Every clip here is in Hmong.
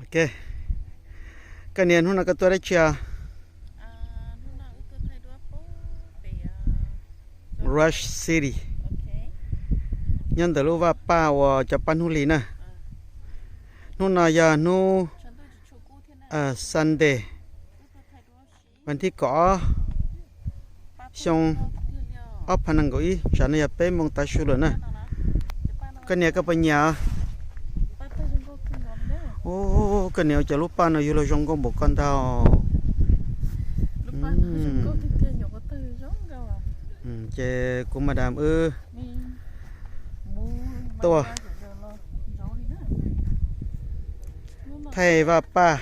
Ok, koj niam, hnub no koj tuaj dab tsi os? Rush City, nyob ntawm lub vaj paj uas cov paj hnub hli na. Hnub no yog hnub Sunday, vas thib kaum ob, xyoo ob phav nees nkaum ib, tsam no yog peb moos tav su lawm na. Koj niam, koj puas nyiam? Koj niam, ua cas lub paj no yuav luag zoo nkauj npaum ko ntag. Ces kuv madam wb tuaj thaij vaj paj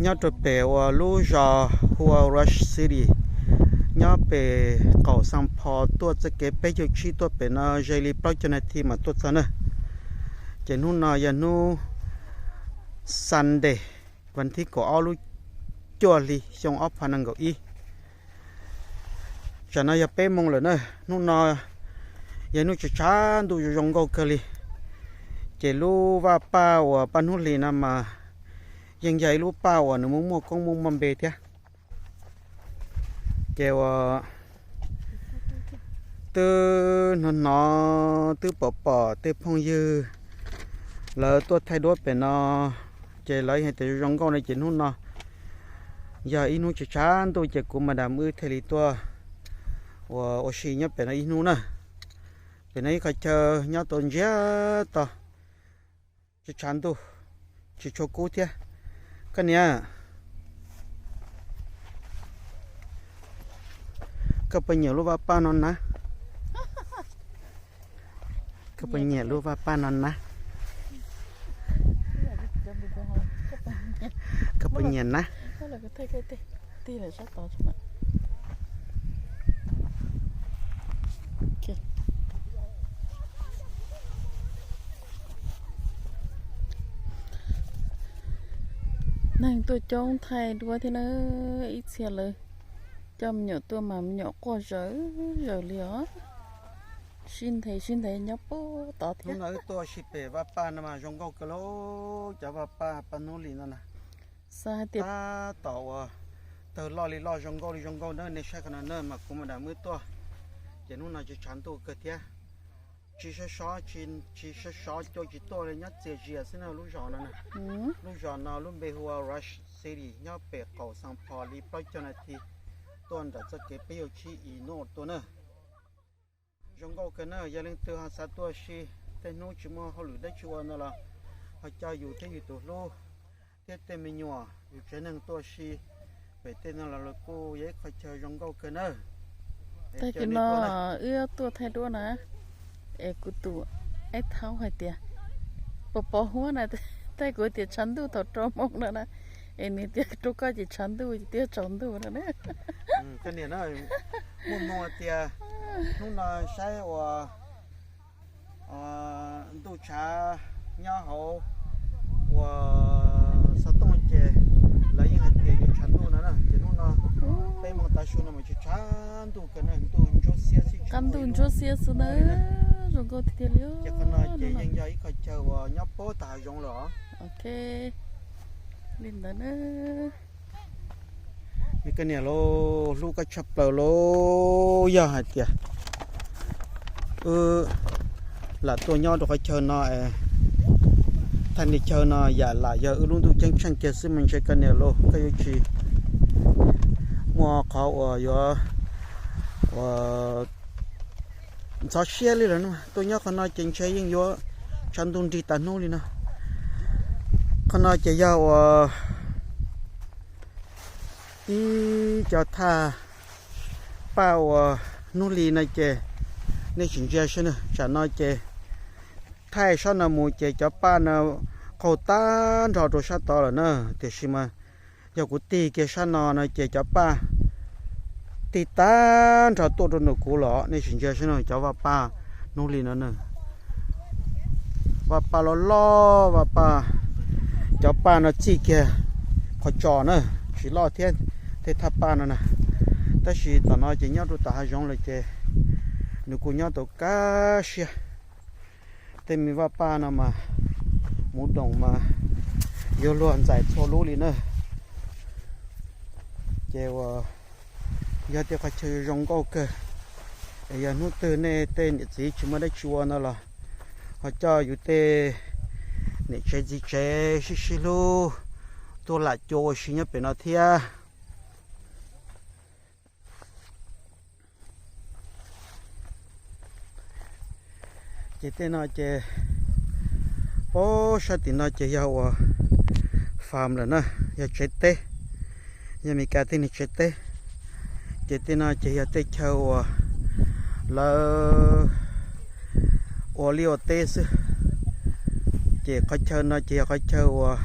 nyob rau pem uas lub zos hu ua Rush City, nyob pem qaum Saint Paul tuaj txoj kev peb caug tsib tuaj pem no ze li plaub caug nas this mas tuaj txog na. Ces hnub no yog hnub Sunday, vas thib kaum ob lub cuaj hli xyoo ob phav nees nkaum ib. Tsam no yog peb moos lawm na. Hnub no yog hnub tshav tshav ntuj zoo zoo nkauj kawg li. Ces lub vaj paj uas paj hnub hli no mas yeej yog ib lub paj uas nws muaj muaj koob muaj muaj npe thiab. Ces uas twb hnov hnov twb pom pom tej phooj ywg lawv tuaj thaij duab pem no, ces lawv hais tias zoo zoo nkauj no ces hnub no yog ib hnub tshav tshav ntuj ces kuv madam wb thiaj li tuaj ua ua si nyob pem no ib hnub na. Pem no ib qho chaw nyob tau ntsiag to, tshav tshav ntuj, tsis tshua kub thiab. Koj niam, koj puas nyiam lub vaj paj no na? Koj puas nyiam lub vaj paj no na? Koj puas nyiam na? Neeg tuaj coob thaij duab thiab na, ib txhia lawv coj me nyuam tuaj mas me nyuam quaj zawv zawv li os. Sib nthe sib nthe nyob puag tod thiab. Hnub no wb tuaj ua si pem vaj paj no mas zoo nkauj kawg lauj, cov vaj paj paj hnub hli no na. Xav hais tias tab tom uas tawg loj li loj zoo nkauj li zoo nkauj na, nej saib qhov no na mas kuv madam wb tuaj, ces hnub no tsis tshav ntuj kawg thiab. Tsis sov sov, tsis sov sov cua tsis tuaj li, nyob txias zias xwb na lub zos no na. Lub zos no lub npe hu ua Rush City, nyob pem qaum Saint Paul li plaub caug nas this tuaj nram txoj kev peb caug tsib East North tuaj na. Zoo nkauj kawg na, yog leej twg ho xav tuaj ua si, tej hnub tsis muaj hauj lwm dab tsi ua no los ho coj yus thiab yus tus hlub thiab tej me nyuam yus tsev neeg tuaj ua si pem tej no los kuj yog ib qho chaw zoo nkauj kawg na. Tag kis no wb tuaj thaij duab na, es kuv tus aib thaub hais tias pos pos huab na, thaij kuv tias tshav ntuj thaum rau moos no na, es nws tias rau koj ces tshav ntuj twb yog tsaus ntuj no na. Muaj hmoo tias hnub no saib uas ntuj tshav nyob hauv uas xov tooj ces lawv yeej hais tias yuav tshav ntuj no na, ces hnub no peb moos tav su no mas tshav ntuj kawg na, ntuj ntsuab xiab xwb, qab ntuj ntsuab xiab xwb na, zoo nkauj tiag tiag li. Ces qhov no ces yeej yog ib qho chaw uas nyob puag tom hav zoov lawm os. Ok, li ntawd na. Koj niam lauj, hlub koj tshaj plaws lauj, yog hais tias wb lam tuaj nyob rau qhov chaw no es thaj nij chaw no yam lam yog wb lub ntuj ceeb tsheej kiag xwb mas ntshe koj niam lauj koj yuav tsis muaj qhov uas yuav uas ntxhov siab li lawm no. Tuaj nyob qhov no ces ntshe yeej yuav tshav ntuj nrig tas hnub li no. Qhov no ces yog uas ib cov thaj paj uas hnub hli no ces nej sim ntsia saib na, tsam no ces thaij sab no mus ces cov paj no qaug tag nrho rau sab tod lawm na, tiam sis mas yog kuv tig kiag sab no no ces cov paj tig tag nrho tuaj rau ntawm kuv los, nej sim ntsia saib no, cov vaj paj hnub hli no na. Vaj paj loj loj, vaj paj, cov paj no txij kiag qhov tsos na, tsis loj thiab tej thaj paj no na. Tab sis tom no ces nyob rau tom hav zoov lawm ces nws kuj nyob tau kaj siab. Tej me vaj paj no mas Mus doom mas yuav luag ntxais txhua lub li na. Ces uas yog tej qhov chaw zoo nkauj kawg, es yog hnub twg nej tej niam txiv tsis muaj dab tsi ua no los ho coj yus tej niam tsev txiv tsev sib sib hlub tuaj lam cua ua si nyob pem no thiab. Ces tej no ces, pob sab tim no ces yog uas farm lawm na, yog tsev teb, yog Amelikas tej niag tsev teb. Ces tej no ces yog tej chaw uas lawv ua liaj ua teb xwb. Ces qhov chaw no ces yog qhov chaw uas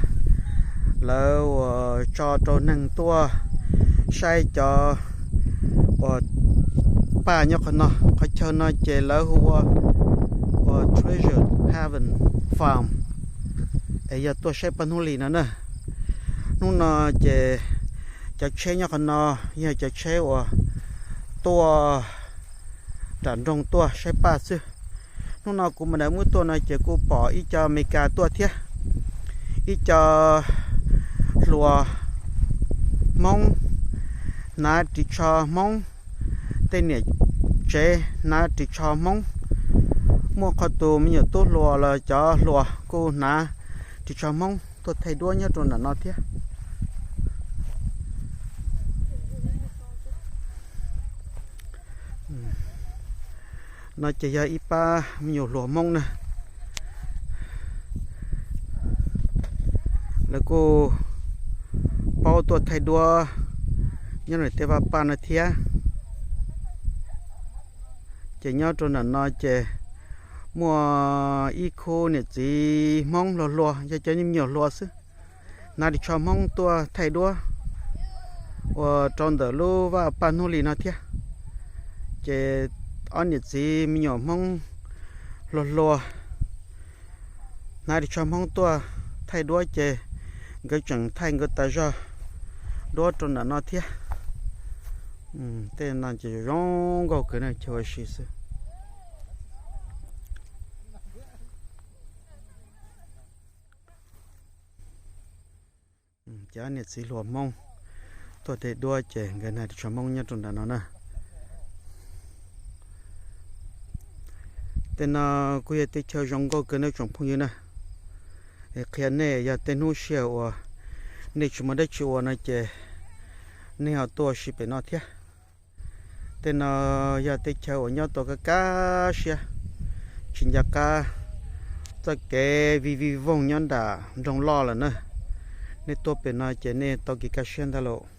lawv uas tso rau neeg tuaj saib cov uas paj nyob qhov no. Qhov chaw no ces lawv hu ua, ua Treasure Haven Farm, es yog tuaj saib paj hnub lis no na. Hnub no ces cov tsheb nyob qhov no yog cov tsheb uas tuaj nram nroog tuaj saib paj xwb. Hnub no kuv mam li muab tuaj no ces kuj pom ib co Amelikas tuaj thiab, ib co hluas Hmoob hnav ris tsho Hmoob, tej niam tsev hnav ris tsho Hmoob, muaj qhov tus me nyuam tub hluas los cov hluas kuj hnav ris tsho Hmoob tuaj thaij duab nyob rau nram no thiab. No ces yog ib pab me nyuam hluas Hmoob na, lawv kuj paub tuaj thaij duab nyob nram tej vaj paj no thiab. Ces nyob rau nram no ces muaj ib khub niam txiv Hmoob hluas hluas, yog cov me nyuam hluas xwb, hnav ris tsho Hmoob tuaj thaij duab uas rau ntawm lub vaj paj hnub lis no thiab. Ces ob niam txiv me nyuam Hmoob hluas hluas hnav ris tsho Hmoob tuaj thaij duab ces nkawd tseem thaij nkawd tas zog duab rau nram no thiab. Tej no ces zoo nkauj kawg na, chaw ua si xwb. Ces ob niam txiv hluas Hmoob tuaj thaij duab ces nkawd hnav ris tsho Hmoob nyob rau nram no na. Tej no kuj yog tej chaw zoo nkauj kawg na tsoom phooj ywg na. Es qhia nej yog tej hnub sij hawm uas nej tsis muaj dab tsi ua no ces nej ho tuaj ua si pem no thiab. Tej no yog tej chaw uas nyob tau kaj kaj siab, tsis nco qab txoj kev vij vij voog nyob nram nroog loj lawm na. Nej tuaj pem no ces nej tau kev kaj siab ntag lauj.